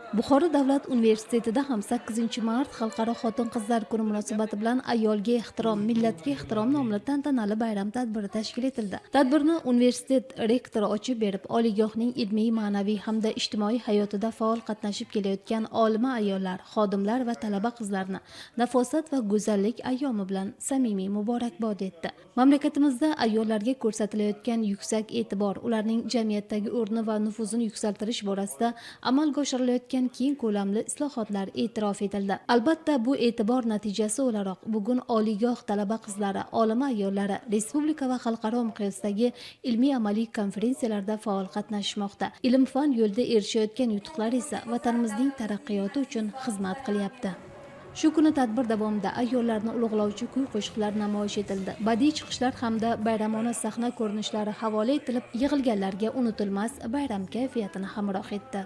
Buxoro davlat universitetida ham 8-mart Xalqaro xotin-qizlar kuni munosabati bilan "Ayolga ehtirom, millatga ehtirom" nomli tantanali bayram tadbiri tashkil etildi. Tadbirni universitet rektori ochib berib, oliygohning ilmiy, ma'naviy hamda ijtimoiy hayotida faol qatnashib kelayotgan olima ayollar, xodimlar va talaba qizlarni nafosat va go'zallik ayyomi bilan samimiy muborakbod etdi. Mamlakatimizda ayollarga ko'rsatilayotgan yuksak e'tibor, ularning jamiyatdagi o'rni va nufuzini yuksaltirish borasida amalga oshirilayotgan keng ko'lamli islohotlar e'tirof etildi. Albatta, bu e'tibor natijasi o'laroq bugun oliygoh talaba qizlari, olima ayollari respublika va xalqaro miqyosdagi ilmiy amaliy konferensiyalarda faol qatnashishmoqda. Ilm fan yo'lida erishayotgan yutuqlar esa vatanimizning taraqqiyoti uchun xizmat qilyapti. Shu kuni tadbir davomida ayollarni ulug'lovchi kuy qo'shiqlar namoyish etildi. Badiiy chiqishlar hamda bayramona sahna ko'rinishlari havola etilib, yig'ilganlarga unutilmas bayram kayfiyatini hamroh etdi.